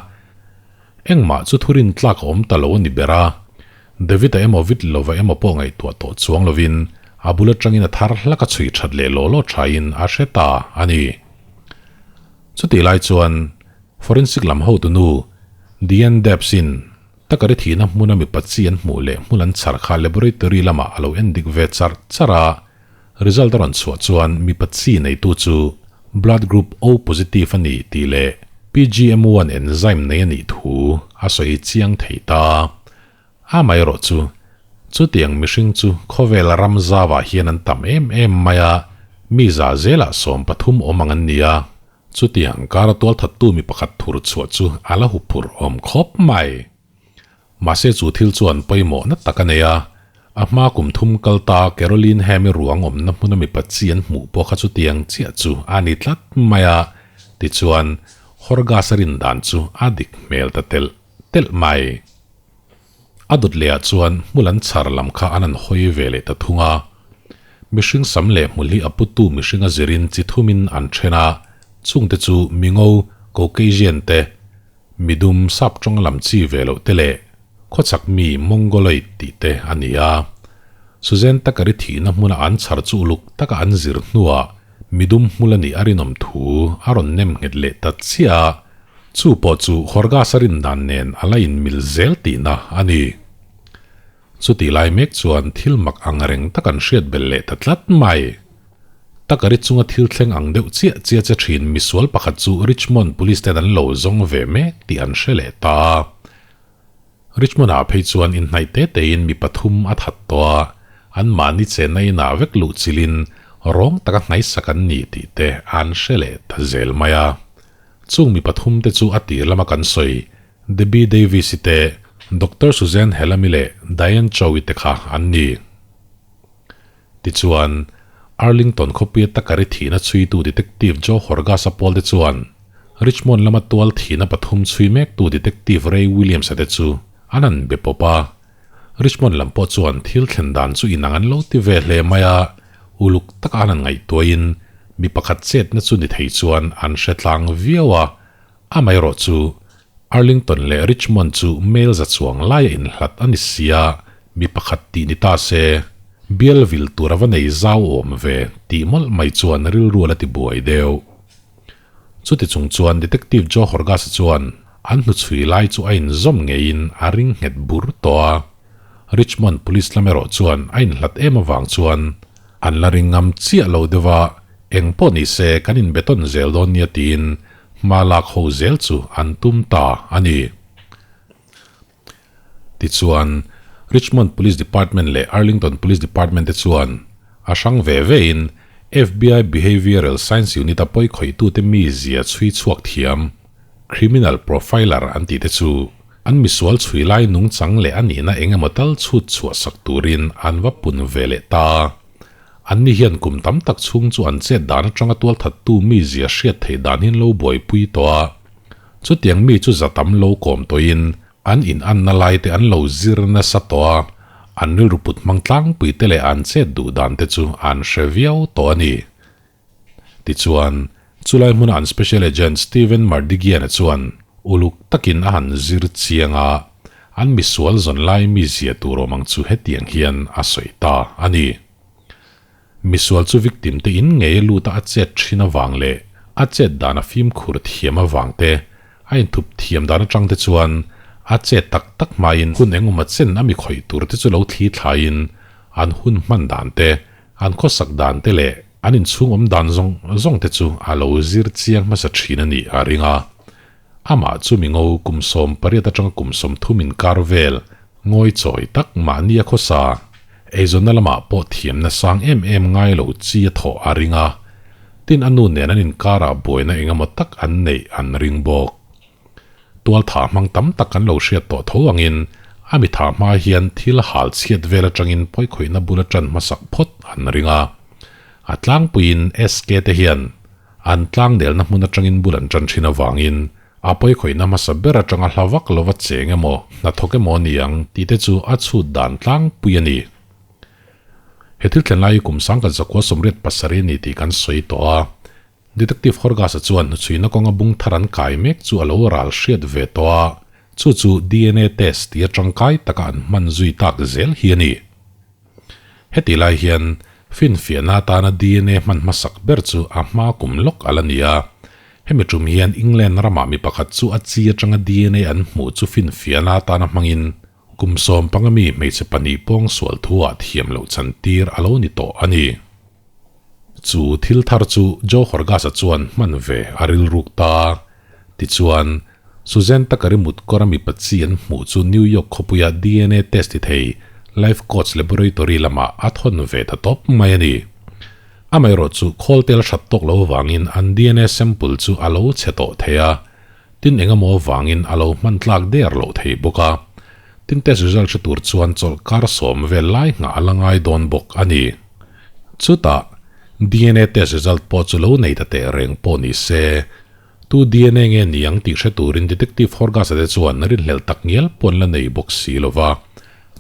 Engmah chu thurin tlak a awm ta lo a ni ber a. David-a emaw vit lova emaw pawh ngaihtuah tawh chuang lovin a bul atangin a thar hlak a chhui that leh law law thain a hre ta a ni. Chutih lai chuan forensic lam hotunu Diane Debs-in Takari thihna hmuna mipa chi an hmuh leh hmul an chhar kha laboratory lamah a lo en dik ve char char a, result a rawn chhuah chuan mipa chi neitu chu blood group O positive a ni tih leh PGM1 enzyme nei a nih thu a sawi chiang thei ta. Amaherawh chu, chutiang mihring chu khawvel ram zauah hian an tam em em mai a, mi za zelah 13 awm ang an ni a. Chutiang kara tualthattu mi pakhat thur chhuah chu a la huphurh awm khawp mai. Mahse chu thil chuan pawimawhna tak a nei a, a hma kum thum kal ta Caroline Ham-i ruang awmna hmuna mipa chi an hmuh pawh kha chutiang chiah chu a ni tlat mai a, tichuan Horgas-a rin dan chu a dik hmel ta telh telh mai. A dawt lehah chuan hmul an chhar lam kha an han hawi ve leh ta thung a. Mihring sam leh hmul hi a putu mihringa zirin chi thumin an then a, chungte chu Mingo, Caucasian te, midum sap tawng lam chi ve loh te leh khawchhak mi Mongoloid tih te a ni a. Suzanne Takari thihna hmuna an chhar chu uluk taka an zir hnuah midum hmul a nih a rinawm thu a rawn nem nghet leh ta chiah a. Chu pawh chu Horgas-a rin dan nen a la inmil zel tihna a ni. Chutih lai mek chuan thil mak ang reng tak an hriat belh leh ta tlat mai. Takari chunga thil thleng ang deuh chiah chiah che thin misual pakhat chu Richmond Police ten an lo zawng ve mek tih an hre leh ta a. Richmond-ah phei chuan inhnaih te tein mi pathum a that tawh a, anmahni chenna inah vek luh chilhin rawng taka hnaisak an ni tih te an hre leh ta zel mai a. Chung mi pathum te chu a tir lama kan sawi, Debbie Davis-i te, Doctor Suzanne Helami leh Diane Chow-i te kha an ni. Tichuan, Arlington khawpuia takari thihna chhuitu Detective Joe Horgas-a pawl te chuan Richmond lama tual thihna pathum chhui mektu Detective Ray Williams-a te chu an han be pawp a. Richmond lam pawh chuan thil thlen dan chu inang an lo ti ve hle mai a, uluk taka an han ngaihtuahin mi pakhat chetna chu ni thei chuan an hre tlang viau a, amaherawh chu Arlington leh Richmond chu mail za chuang laia inhlat a ni si a, mi pakhat tih ni ta se, bial vil tur a va nei zau awm ve tih mawlh mai chuan rilru a la ti buai deuh. Chuti chung chuan Detective Joe Horgas-a chuan an hnuchhui lai chu a inzawm ngeiin a ring nghet bur tawh a. Richmond Police lam erawh chuan a inhlat em avang chuan an la ring ngam chiah lo deuh a, eng pawh ni se kan inbetawn zel dawn nia tiin hma lak ho zel chu an tum ta a ni. Tichuan, Richmond Police Department leh Arlington Police Department te chuan a hrang ve vein FBI Behavioral Science Unit-a pawi khawihtute mizia chhui chhuak thiam, criminal profiler an tih te chu an misual chhui lai nungchang leh a nihna eng emaw tal chhut chhuah sak turin an va pun ve leh ta. Anni hian kum tam tak chhung chu an chet dan atanga tualthattu mizia hriat theih dan hi an lo buaipui tawh a. Chutiang mi chu za tam lo kawm tawhin an in anna lai te an lo zir nasa tawh a, an rilru put hmang tlangpui te leh an chet duh dan te chu an hre viau tawh a ni. Tichuan, chulai hmuna an Special Agent Steven Mardigian-a chuan uluk takin a han zir chiang a, an misual zawn lai mizia tur awm ang chu hetiang hian a sawi ta a ni. Misual chu victim te in ngei a lut a a chet thin avang leh a chet dan a fimkhur thiam avang te, a inthup thiam dan atang te chuan a chet tak tak hmain hun engemaw chen a mi khawih tur te chu lo thli thlaiin an hun hman dan te, an khawsak dan te leh an inchhung awm dan zawng zawng te chu a lo zir chiang hmasa thin a nih a ring a. Amah chu mingo kum 18 atanga kum 30 inkar vel ngawi chawi tak mahni a khawsa. Eizawnna lamah pawh thiamna sang em em ngai lo chi a thawh a ring a, tin a nu nen an inkarah buaina eng emaw tak an neih an ring bawk. Tualtha hmang tam tak kan lo hriat tawh tho angin a mitha hma hian thil hal chhiat vel atangin pawikhawihna bul atan hmasak phawt an ring a. A tlangpuiin SK te hian an tlangnelna hmun atangin bul an tan thin avangin A pawikhawihna hmasa ber atanga hla vak lova cheng emaw, hnathawk emaw a ni ang tih te chu a chhut dan tlangpui a ni. He thil thlen lai hi kum 1987 a ni tih kan sawi tawh a. Detective Horgas-a chuan hnuchhuina kawnga bung thar an kai mek chu a lo ral hriat ve tawh a, chu chu dna test tia tangkai taka an hman zui tak zel hi a ni. Hetih lai hian finfiahna atana dna hman hmasak ber chu a hma kum lawk a la ni a. Hemi tum hian England ramah mi pakhat chu a chi atanga dna an hmuh chu finfiahna atana hmangin kum 15 mi hmeichhe pahnih pawngsual thuah thiam loh chantir a lo ni tawh a ni. Chu thil thar chu Joe Horgas-a chuan hman ve a rilruk ta. Tichuan, Suzanne Takari mutkawra mipa chi an hmuh chu New York khawpuia dna test ti thei Life Coach Laboratory lamah a thawn ve ta tawp mai a ni. Amaherawhchu khawl tel hrat tawk lo avangin an dna sample chu a lo chhe tawh thei a, tin engemaw avangin a lo hman tlak der loh thei bawk a. Tin test result hre tur chuan chawlhkar sawm vel lai nghah a la ngai dawn bawk a ni. Chutah, dna test result pawh chu lo nei ta teh reng pawh ni se, tu dna nge ni ang tih hre turin Detective Horgas-a te chuan rinhlelh tak ngial pawh an la nei bawk si lo va.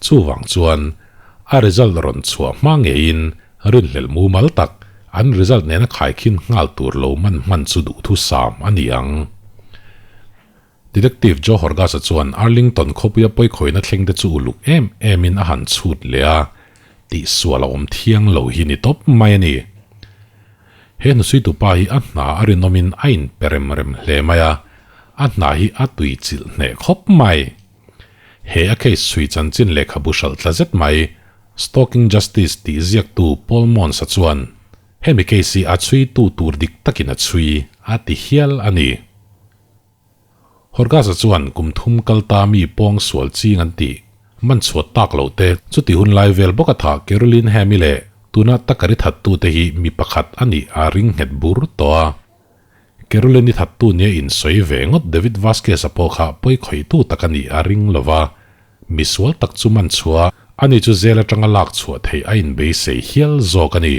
Chuvang chuan, a result rawn chhuah hma ngeiin rinhlelh mumal tak an result nena khaikhin nghal tur lo man hman chu duhthusam a ni ang. Detective Joe Horgas-a chuan Arlington khawpuia pawikhawina thleng te chu uluk em emin a han chhut leh a, tihsual a awm thiang lo hi ni tawp mai a ni. He hnusuitu pa hi a hna a rinawmin a inpe rem rem hle mai a, a hna hi a tui chilh hneh khawp mai. He a case chhui chanchin lehkhabu hralh tla zet mai, Stalking Justice tih ziaktu Paul Mons-a chuan hemi case hi a chhuitu tur dik takin a chhui a ti hial a ni. Horgas-a chuan kum thum kal ta mi pawng sual ching an tih man chhuat tak loh te, chuti hun lai vel bawk a thah Caroline Hemi leh tuna takari thattu te hi mi pakhat a nih a ring nghet bur tawh a. Caroline-i thattu nia insawi ve ngawt David Vasquez-a pawh kha pawi khawihtu tak a nih a ring lo va, mi sual tak chu man chhuah a ni chu zel atanga lak chhuah theih a inbeisei hial zawk a ni.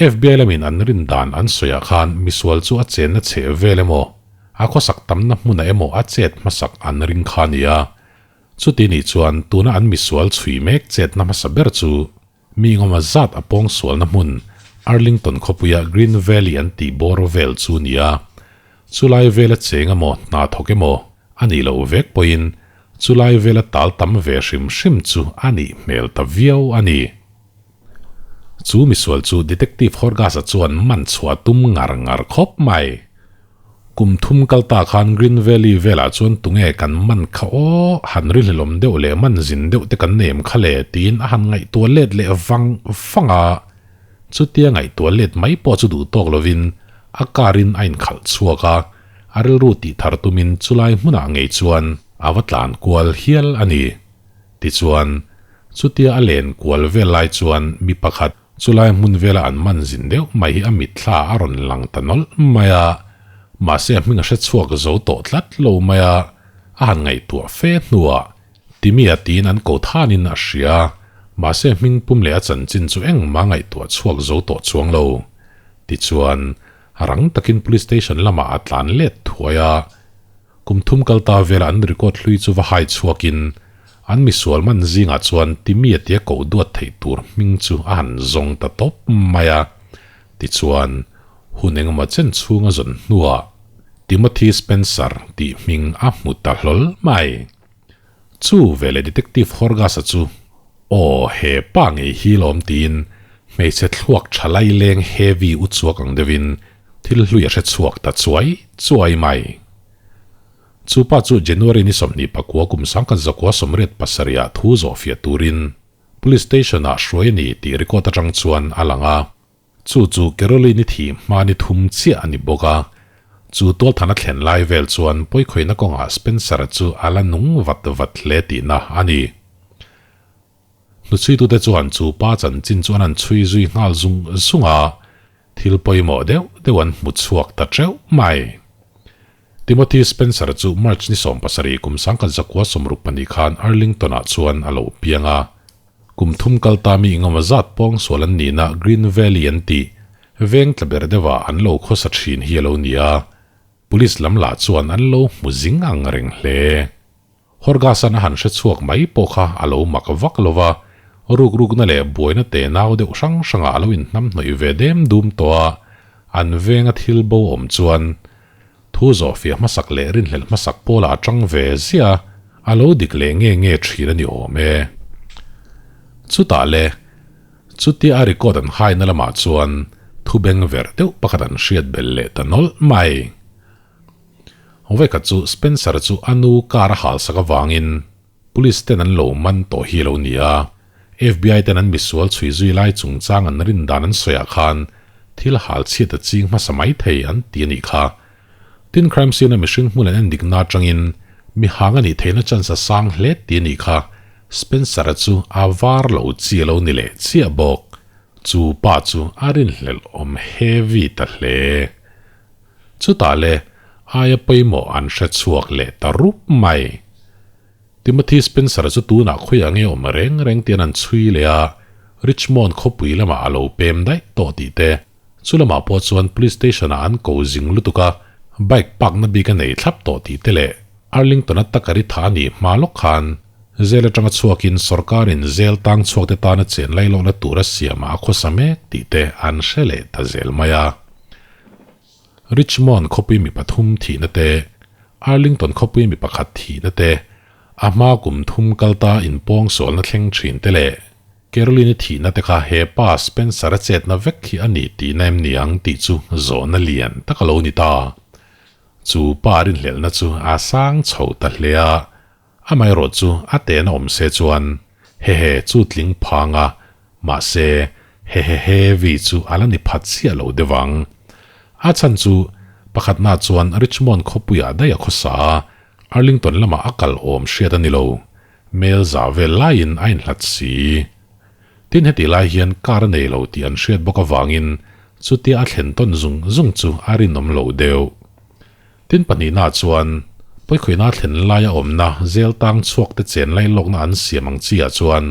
FBI lamin an rin dan an sawiah khan misual chu a chenna chheh vel emaw, a khawsak tamna hmunah emaw a chet hmasak an ring kha a ni a. Chuti nih chuan tuna an misual chhui mek chetna hmasa ber chu mi engawma zat a pawngsualna hmun Arlington khawpuia Green Valley an tih bawr vel chu a ni a. Chulai vela cheng emaw hna thawk emaw a nih loh vek pawhin chulai vela tal tam ve hrim hrim chu a nih hmel ta viau a ni. Chu misual chu Detective Horgas-a chuan man chhuah tum ngar ngar khawp mai. Kum thum kal ta khan Green Valley velah chuan tunge kan man kha aw, han rilhlelawm deuh leh man zin deuh te kan nem kha le tiin a han ngaihtuah let leh vang vang a. Chutia ngaihtuah let mai pawh chu duh tawk lovin a car in a inkhalh chhuak a, a rilru tih thar tumin chulai hmunah ngei chuan a va tlan kual hial a ni. Tichuan, chutia a len kual vel lai chuan mi pakhat chulai hmun vela an man zin deuh mai hi a mitthla a rawn lang ta nawlh mai a, mahse a hming a hre chhuak zo tawh tlat lo mai a, a han ngaihtuah fe hnuah Timia tiin an ko thanin a hria, mahse hming pum leh a chanchin chu engmah ngaihtuah chhuak zo tawh chuang lo. Tichuan, rang takin Police Station lamah a tlan let thuai a. Kum thum kal ta vela an record hlui chu va hai chhuakin an misual man zingah chuan Timmy-a tia koh duat theih tur hming chu a han zawng ta tawp mai a. Tichuan, hun engemaw chen chhunga zawn hnuah Timothy Spencer tih hming a hmu ta hlawl mai. Chu veleh Detective Horgas-a chu, Aw, he pa ngei hi lawm tiin hmeichhe thluak tha lai leng heavy u chuak ang deuhin thil hlui a hre chhuak ta chuai chuai mai. Chu pa chu January ni 24 kum 1987 ah thu zawhfiah turin Police Station ah hruai a ni tih record atang chuan a lang a. Chu chu Caroline-i thih hma ni thum chiah a ni bawk a. Chu tualthana thlen lai vel chuan pawikhawihna kawngah Spencer-a chu a la nung vat vat hle tihna a ni. Hnuchhuitute chuan chu pa chanchin chu an han chhui zui nghal zung zung a, thil pawimawh deuh deuh an hmu chhuak ta teuh mai. Timothy Spencer chu March ni 17 kum 1962 khan Arlington-ah chuan a lo piang a. Kum thum kal ta mi engemaw zat pawngsual an nihna Green Valley an tih veng tla ber deuhah an lo khawsa thin hi a lo ni a, Police lam lah chuan an lo hmu zing ang reng hle. Horgas-a'n a han hre chhuak mai pawh kha a lo mak vak lo va, Rukrukna leh buaina tenau deuh hrang hrangah a lo inhnamhnawih ve dem dum tawh a, an venga thil bo awm chuan thu zawhfiah hmasak leh rinhlelh hmasak pawlah a tang ve ziah a, a lo dik leh nge nge thin a ni awm e. Chutah le, chutia a record an haina lamah chuan thu beng verh deuh pakhat an hriat belh leh ta nawlh mai. Vawikhat chu Spencer chu a nu car a halsak avangin Police ten an lo man tawh hi lo ni a, FBI ten an misual chhui zui lai chungchang an rin dan an sawiah khan thil hal chhiat a ching hmasa mai thei an ti a nih kha. Tin crime scene a mihring hmun an endikna atangin mi hang a nih theihna chance a sang hle ti a nih kha. Spencer-a chu a var lo chi a lo ni leh chiah bawk. Chu pa chu a rinhlelh awm heavy ta hle. Chutah le aia pawimawh an hre chhuak leh ta rup mai. Timothy Spencer chu tunah khawiah nge awm reng reng tian an chhui leh a, Richmond khawpui lamah a lo pem daih tawh tih te. Chu lamah pawh chuan Police Station ah an ko zing lutuk a, bike park na bik a nei thlap tawh tih te leh Arlington a takari tha a nih hma lawk khan Zel atanga chhuakin sawrkarin zel tang chhuak te tana chen lailawkna tur a siamah a khawsa mek tih te an hre leh ta zel mai a. Richmond khawpui mi pathum thihna te, Arlington khawpui mi pakhat thihna te, a hma kum thum kalta inpawngsualna thleng thin te leh Caroline-i thihna te kha he pa Spencer-a chetna vek hi a ni tihna em ni ang tih chu zawhna lian tak a lo ni ta. Chu pa rinhlelhna chu a sang chho ta hle a, Amaherawh chu a tehna awm se chuan hehe chu tling phang a, mahse hehe heavy chu a la ni phat chiah lo deuh ang. A chhan chu pakhatna chuan Richmond khawpuiah daih a khawsa a, Arlington lamah a kal awm hriat a ni lo, mel za vel laiin a inhlat si. Tin heti lai hian car a nei lo tih an hriat bawk avangin chutia a thlen tawn zung zung chu a rinawm lo deuh. Tin pahnihna chuan pawikhawihna thlen laia awmna zel tang chhuak te chen lailawkna an siam ang chi ah chuan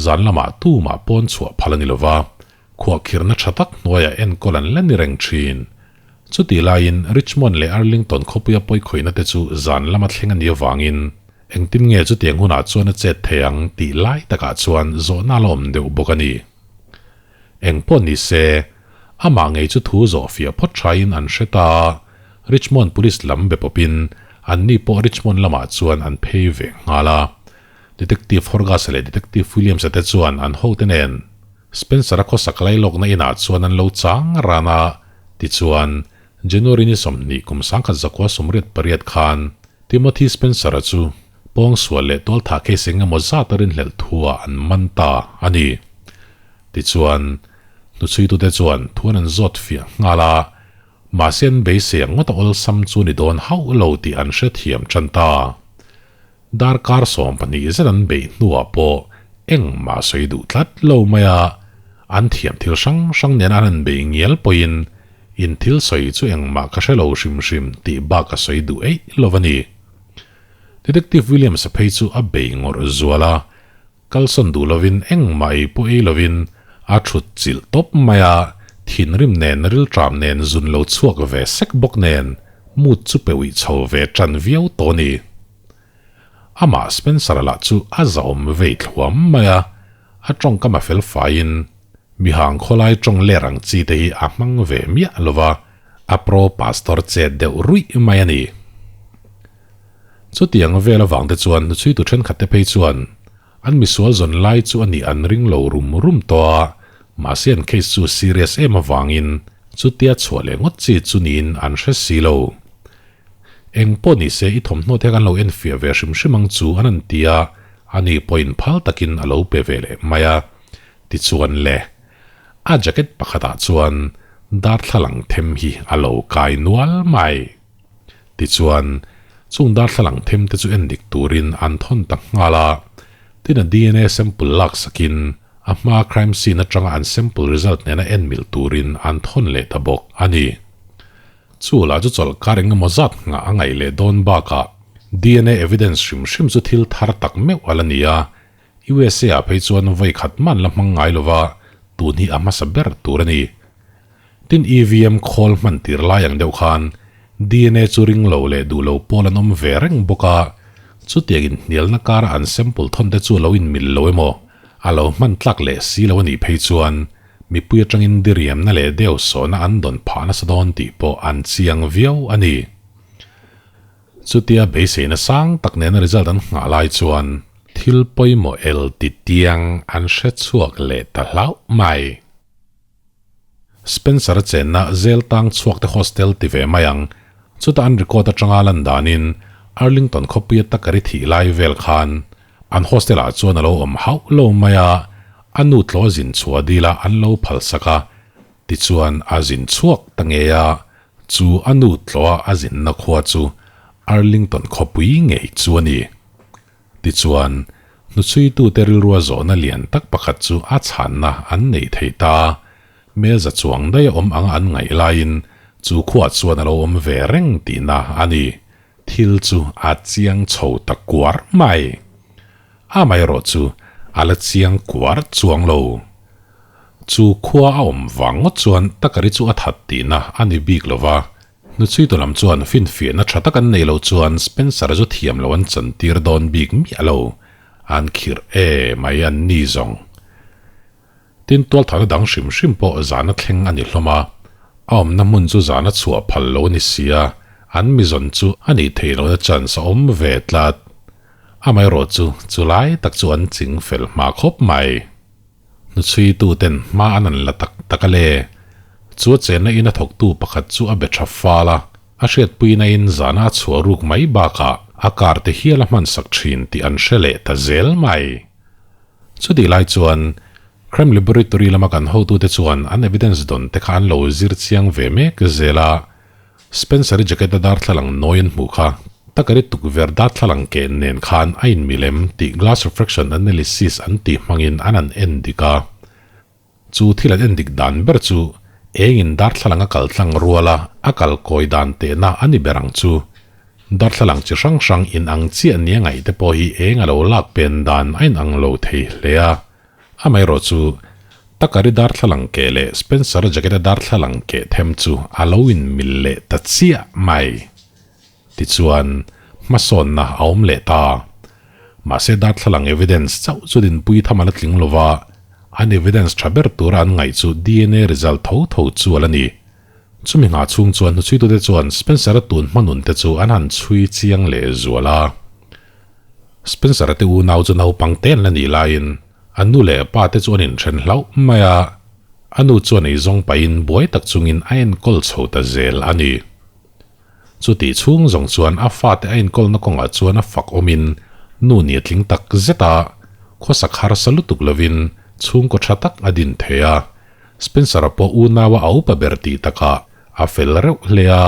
zan lamah tumah pawn chhuah phal a ni lova, khuahkhirhna tha tak hnuaiah enkawl an la ni reng thin. Chutih laiin Richmond leh Arlington khawpuia pawikhawihna te chu zan lama thleng a nih avangin engtin nge chutiang hunah chuan a chet thei ang tih lai takah chuan zawhna a la awm deuh bawk a ni. Engpawh ni se, amah ngei chu thu zawh fiah phawt thain an hre ta a, Richmond Police lam be pawpin anni pawh Richmond lamah chuan an phei ve nghal a. Detective Horgas leh Detective Williams-a te chuan an hote nen Spencer-a khawsak lailawkna inah chuan an lo chang ran a, tichuan, January ni 20 kum 1988 khan Timothy Spencer-a chu pawngsual leh tualthah case eng emaw zat a rinhlelh thu-ah an man ta a ni. Tichuan, hnuchhuitute chuan thu an an zawt fiah nghal a, mahse an beisei ang ngawt a awlsam chu ni dawn hauh lo tih an hrethiam tan ta. Darkar 12 zet an beih hnuah pawh engmah sawi duh tlat lo mai a, an thiam thil hrang hrang nen an han bei ngial pawhin in thil sawi chu engmah ka hre lo hrim hrim tih bak a sawi duh eih lo a ni. Detective Williams-a phei chu a bei ngawrh zual a, kalsawn duh lovin engmah ei pawh ei lovin a thut chilh tawp mai a, thinrim nen rilṭam nen zun lo chhuak ve sek bawk nen mood chu pe uih chho ve ṭan viau tawh a ni. Amah Spencer-a lah chu a zahawm vei thluam mai a, a tawngkam a fel faiin mihang khawlai tawng ler ang chi te hi a hmang ve miah lo va, a pro pastor chet deuh ruih mai a ni. Chutiang vel avang te chuan hnuchhuitu thenkhat te phei chuan an misual zawn lai chu a nih an ring lo rum rum tawh a, mahse an case chu serious em avangin chutia chhuah leh ngawt chi chu niin an hre si lo. Eng pawh ni se i thawmhnaw te kan lo enfiah ve hrim hrim ang chu an han ti a, ani pawhin phal takin a lo pe ve leh mai a. Tichuan le, a jacket pakhatah chuan darthlalang them hi a lo kai nual mai. Tichuan, chung darthlalang them te chu endik turin an thawn ta nghal a, tin a DNA sample laksakin a hma crime scene atanga an sample result nena en mil turin an thawn leh ta bawk a ni. Chu lah chu chawlh kar eng emaw zat nghah a ngaih leh dawn bakah DNA evidence hrim hrim chu thil thar tak meuh a la ni a, USA ah phei chuan vawi khat man la hmang ngai lova tun hi a hmasa ber tur a ni. Tin EVM khawl hman tir lai ang deuh khan DNA chu ring lo leh duh lo pawl an awm ve reng bawk a, chutiang inhnialna kara an sample thawn te chu a lo inmil lo emaw? A lo hman tlak leh si lo a nih phei chuan mipui atangin diriamna leh deuhsawhna an dawn phah nasa dawn tih pawh an chiang viau a ni. Chutia beiseina sang tak nena result an nghah lai chuan thil pawimawh el ti tiang an hre chhuak leh ta hlauh mai. Spencer-a chenna zel tang chhuak te hostel ti ve mai ang. Chuta an record atanga lan danin Arlington khawpuia takari thih lai vel khan an hostel ah chuan a lo awm hauh lo mai a, a nu tlaw zin chhuah dila an lo phalsak a, tichuan a zin chhuak ta ngei a, chu a nu tlaw a zinna khua chu Arlington khawpui ngei chu a ni. Tichuan, hnuchhuitute rilrua zawhna lian tak pakhat chu a chhanna an nei thei ta. Melza chuang daih a awm anga an ngaih laiin chu khuah chuan a lo awm ve reng tihna a ni. Thil chu a chiang chho ta kuar mai. Amaherawh chu a la chiang kuar chuang lo. Chu khua a awm vang ngawt chuan takari chu a that tihna a ni bik lo va. Hnuchhuitu lam chuan finfiahna tha tak an neih loh chuan Spencer zu thiam lo an chantir dawn bik miah lo, an khirh e mai an ni zawng. Tin, tualthahna dang hrim hrim pawh zana thleng a ni hlawm a, a awmna hmun chu zana chhuah phal lo a ni si a, an mizawn chu a nih theih lohna chance a awm ve tlat. Amaherawh chu chulai tak chu an ching fel hma khawp mai. Hnuchhuituten hma an an la tak tak a le. Chu a chenna in a thawktu pakhat chu a be tha fal a, a hriatpuina in zana a chhuah ruk mai bakah a car te hial a hmansak thin tih an hre leh ta zel mai. Chutih lai chuan Crime Laboratory lama kan hotute chuan an evidence dawn te kha an lo zir chiang ve mek zel a, Spencer-i jacket a darthlalang nawi an hmuh kha takari tukverh darthlalang keh nen khan a inmilem tih glass refraction analysis an tih hmangin an han en dik a. Chu thil an en dik dan ber chu engin darthlalang a kal tlang rual a, a kal kawi dan tehna a ni ber ang chu. Darthlalang chi hrang hrang inang chiah nia ngaih te pawh hi eng a lo lak pen dan a inang lo thei hle a. Amaherawh chu, Takari darthlalang keh leh Spencer-a jacket-a darthlalang keh them chu a lo inmil leh ta chiah mai. Tichuan, hmasawnna a awm leh ta. Mahse darthlalang evidence chauh chu dinpui tham a la tling lo va, an evidence tha ber tura an ngaih chu dna result tho tho chu a la ni. Chumi nghah chhung chuan hnuchhuitute chuan Spencer-a tun hmanun te chu an han chhui chiang leh zual a. Spencer-a te unau chu naupang te an la nih laiin a nu leh a pa te chu an inthen hlauh mai a, a nu chuan eizawng pahin buai tak chungin a enkawl chho ta zel a ni. Chutih chhung zawng chuan a fate a enkawlna kawngah chuan a fak awmin nu ni a tling tak zet a, khawsak harsa lutuk lovin chhungkaw tha tak a din thei a. Spencer-a pawh unaua a upa ber tih takah a fel reuh hle a,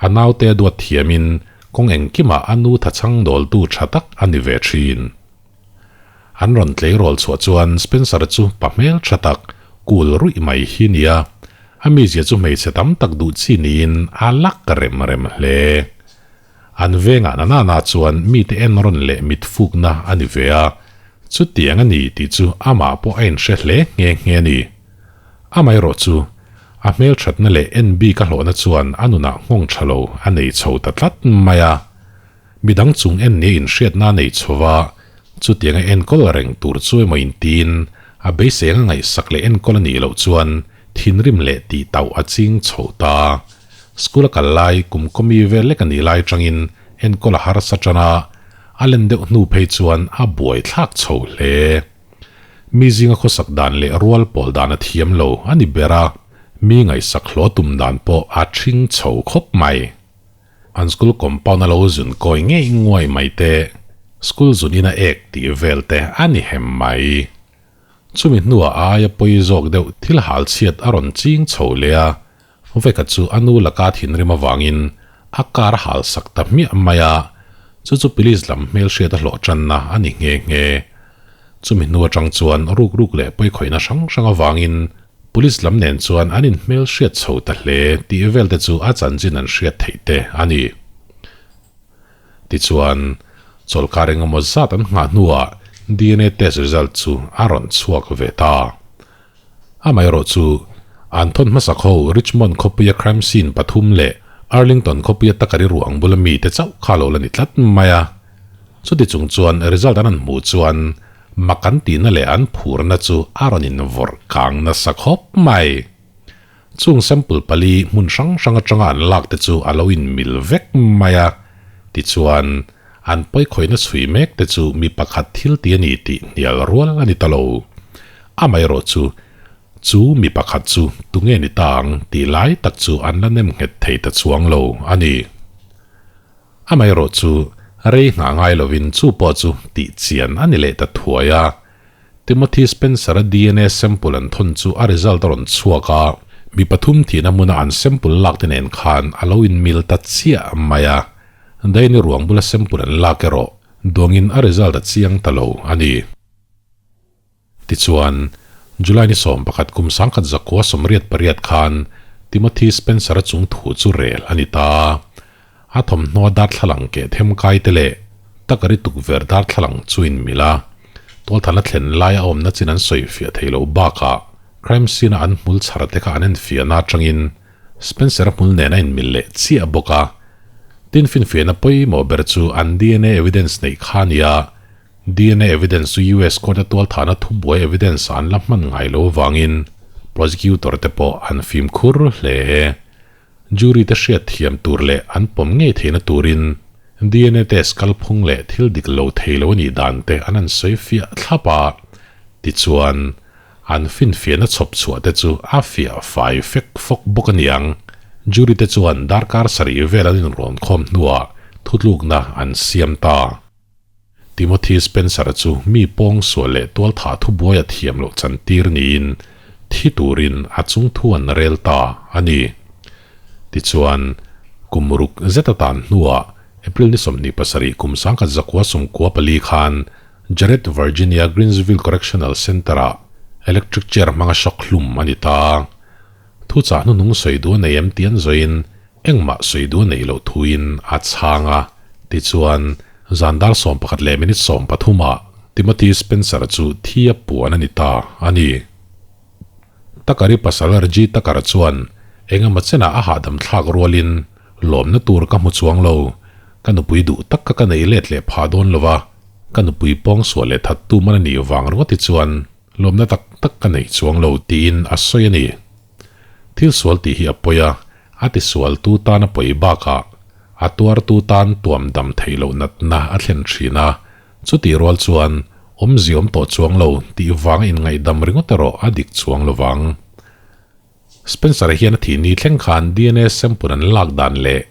a naute a duat thiamin kawng engkimah a nu thachhang dawltu tha tak a ni ve thin. An rawn tleirawl chhuah chuan Spencer-a chu pa hmel tha tak, kul ruih mai hi nia. A mizia chu hmeichhe tam tak duh chi niin a lak rem rem hle. An vengah na nana chuan mite en rawn leh mit fukna a ni ve a, chutiang a ni tih chu amah pawh a inhre hle nghe nghe a ni. Amaherawh chu, a hmelthatna leh en bik a hlawhna chuan a nunah nghawng tha lo a nei chho ta tlat mai a. Midang chung en nia inhriatna a nei chho va, chutianga enkawl reng tur chu emaw intiin a beisei anga ngaihsak leh enkawl a nih loh chuan thinrim leh tihtauh a ching chho ta. School a kal lai kum kawmi vel lek a nih lai atangin enkawl a harsa tan a, a len deuh hnu phei chuan a buaithlak chho hle. Mi zinga khawsak dan leh rual pawl dan a thiam lo a ni ber a, mi ngaihsak hlawh tum dan pawh a ṭhing chho khawp mai. An school compound a lo zun kawi ngei nguai mai te, school zun in a ek tih vel te a ni hem mai. Chumi hnuah a aia pawi zawk deuh thil hal chhiat a rawn ching chho leh a, Veka chu a nu laka thinrim avangin a car a hal sak ta hmiah mai a, chu chu police lam hmelhriat a hlawh tanna a ni nghe nghe. Chumi hnu atang chuan ruk ruk leh pawikhawihna hrang hrang avangin police lam nen chuan an inhmelhriat chho ta hle tih vel te chu a chanchin an hriat theih te a ni. Tichuan, chawlhkar engemaw zat an nghah hnuah dna test result chu a rawn chhuak ve ta. Amaherawh chu, an thawn hmasak ho Richmond khawpuia crime scene pathum leh Arlington khawpuia takari ruang bula mite chauh kha lo la ni tlat mai a. Chuti chung chuan result an han hmuh chuan Mak an tihna leh an phurna chu a rawn invawrh kang nasa khawp mai. Chung sample pali hmun hrang hrang atanga an lak te chu a lo inmil vek mai a, tichuan an pawikhawihna chhui mek te chu mi pakhat thil ti a ni tih hnial rual a ni ta lo. Amaherawh chu, chu mi pakhat chu tunge ni ta ang tih lai tak chu an la nem nghet thei ta chuang lo a ni. Amaherawh chu rei nghah ngai lovin chu pawh chu tih chian a ni leh ta thuai a. Timothy Spencer-a dna sample an thawn chu a result a rawn chhuak a, mi pathum thihna hmuna an sample lak te nen khan a lo inmil ta chiah mai a. Daini ruang bula sample an lak erawh duangin a result a chiang ta lo a ni. Tichuan, July ni 11 kum 1988 khan Timothy Spencer-a chung thu chu rel a ni ta. A thawmhnaw darthlalang keh them kai te leh takari tukverh darthlalang chu inmil a, tualthana thlen lai a awmna chin an sawi fiah thei loh bakah crime scene-a an hmul chhar te kha an enfiahna atangin Spencer-a hmul nen a inmil leh chiah bawk a. Tin finfiahna pawimawh ber chu an dna evidence neih kha a ni a, Dna evidence chu US court a tualthahna thubuai evidence an la hman ngai lo avangin prosecutor te pawh an fimkhur hle. Jury te hriat thiam tur leh an pawm ngei theihna turin dna test kalphung leh thil dik lo thei lo a nih dan te an han sawi fiah thlap a, tichuan an finfiahna chhawp chhuah te chu a fiah fai fek fawk bawk a niang. Jury te chuan darkar sarih vel an inrawn khawm hnuah thutlukna an siam ta. Timothy Spencer-a chu mi pawngsual leh tualthah thubuai a thiam loh chantir niin thi turin a chungthu an rel ta a ni. Tichuan, kum ruk zet a tan hnuah April ni 27 kum 1994 khan Jarrett, Virginia Greensville Correctional Center-ah electric chair hmanga shock hlum a ni ta. Thuchah hnuhnung sawi duh a nei em tih an zawiin Engmah sawi duh a neih loh thuin a chhang a, tichuan zan dar 11 leh minute 13 ah Timothy Spencer chu thi a puan a ni ta a ni. Takari pasal RG Takar chuan engemaw chenah a hahdam thlak rualin lawmna tur ka hmu chuang lo, ka nupui duh tak kha ka neih let leh phah dawn lo va, ka nupui pawngsual leh thattu man a nih vang ringawt hi chuan lawmna tak tak ka neih chuang lo tiin a sawi a ni. Thil sual tih hi a pawi a, a tisualtu tan a pawi bakah a tuartu tan tuam dam theih loh natna a thlen thin a, chutih rual chuan awmzia awm tawh chuang lo tih vanga inngaihdam ringawt erawh a dik chuang lo vang. Spencer-a hian a thih ni thleng khan dna sample an lak dan leh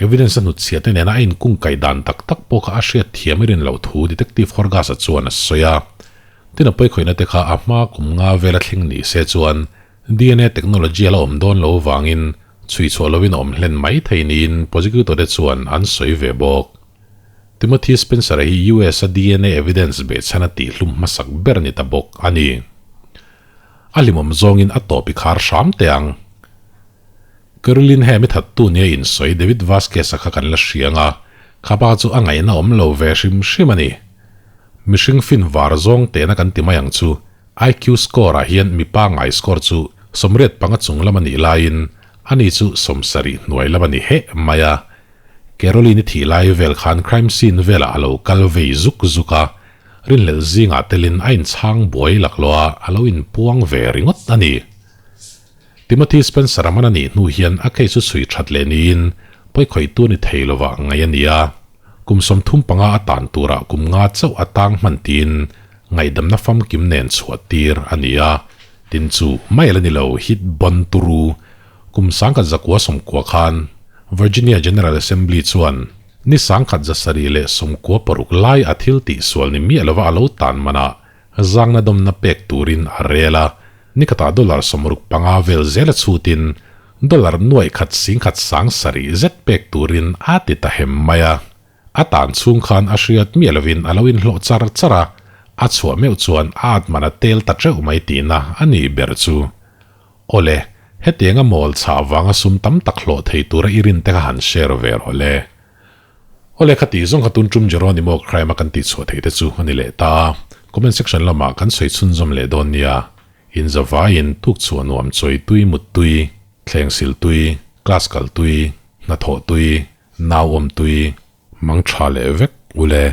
evidence a hnutchhiah te nena a inkungkaih dan tak tak pawh kha a hriat thiam i rin loh thu Detective Horgas-a chuan a sawi a. Tin a pawikhawihna te kha a hma kum nga vela thleng ni se chuan Dna technology a la awm dawn lo vangin chhui chhuah lovin a awm hlen mai thei niin prosecutor te chuan an sawi ve bawk. Timothy Spencer-a hi US a dna evidence behchhan a tihhlum hmasak ber ni ta bawk a ni. A hlimawm zawngin a tawp i khar hram teh ang. Caroline Ham i thattu nia insawi David Vasquez-a kha kan la hria ang a, kha pa chu a ngaihna awm lo ve hrim hrim a ni. Mihring fin var zawng tehna kan ti mai ang chu. IQ score ah hian mipa ngai score chu 85 chung lam a nih laiin ani chu 70 hnuai lam a ni heh mai a. Caroline-i thih lai vel khan crime scene velah a lo kal vei zuk zuk a, rinhlelh zingah telin a inchhang buai laklawh a, a lo inpuang ve ringawt a ni. Timothy Spencer-a man a nih hnu hian a case chu chhui that leh niin pawikhawihtu a ni thei lovah ngaih a ni a. Kum 35 a tan turah kum nga chauh a tang hman tiin ngaihdamna famkim nen chhuah tir a ni a. Tin chu mai la ni lo hit bon turu kum 1990 khan Virginia General Assembly chuan ni 1996 lai a thil tihsual ni miah lova a lo tan manah zangna dawmna pek turin a rel a. Nikhatah dollar 65 vel zel a chhutin dollar nuaih khat sing khat sang sarih zet pek turin a ti ta hem mai a. A tan chhung khan a hriat miah lovin a lo inhlawh char char a, a chhuah meuh chuan a at man a tel ta teuh mai tihna a nih ber chu. Awle, hetianga mawl chhah vanga sum tam tak hlawh thei tura i rin te kha han share ve rawh le. Awle kha tih zawng kha tun tum Jeronimo crime a kan tih chhuah theih te chu a ni leh ta. Comment section lamah kan sawi chhunzawm leh dawn nia. In zavaiin tuk chhuah nuam chawi tui mut tui, thleng sil tui, class kal tui, hnathawh tui, nau awm tui, mang tha leh vek ule.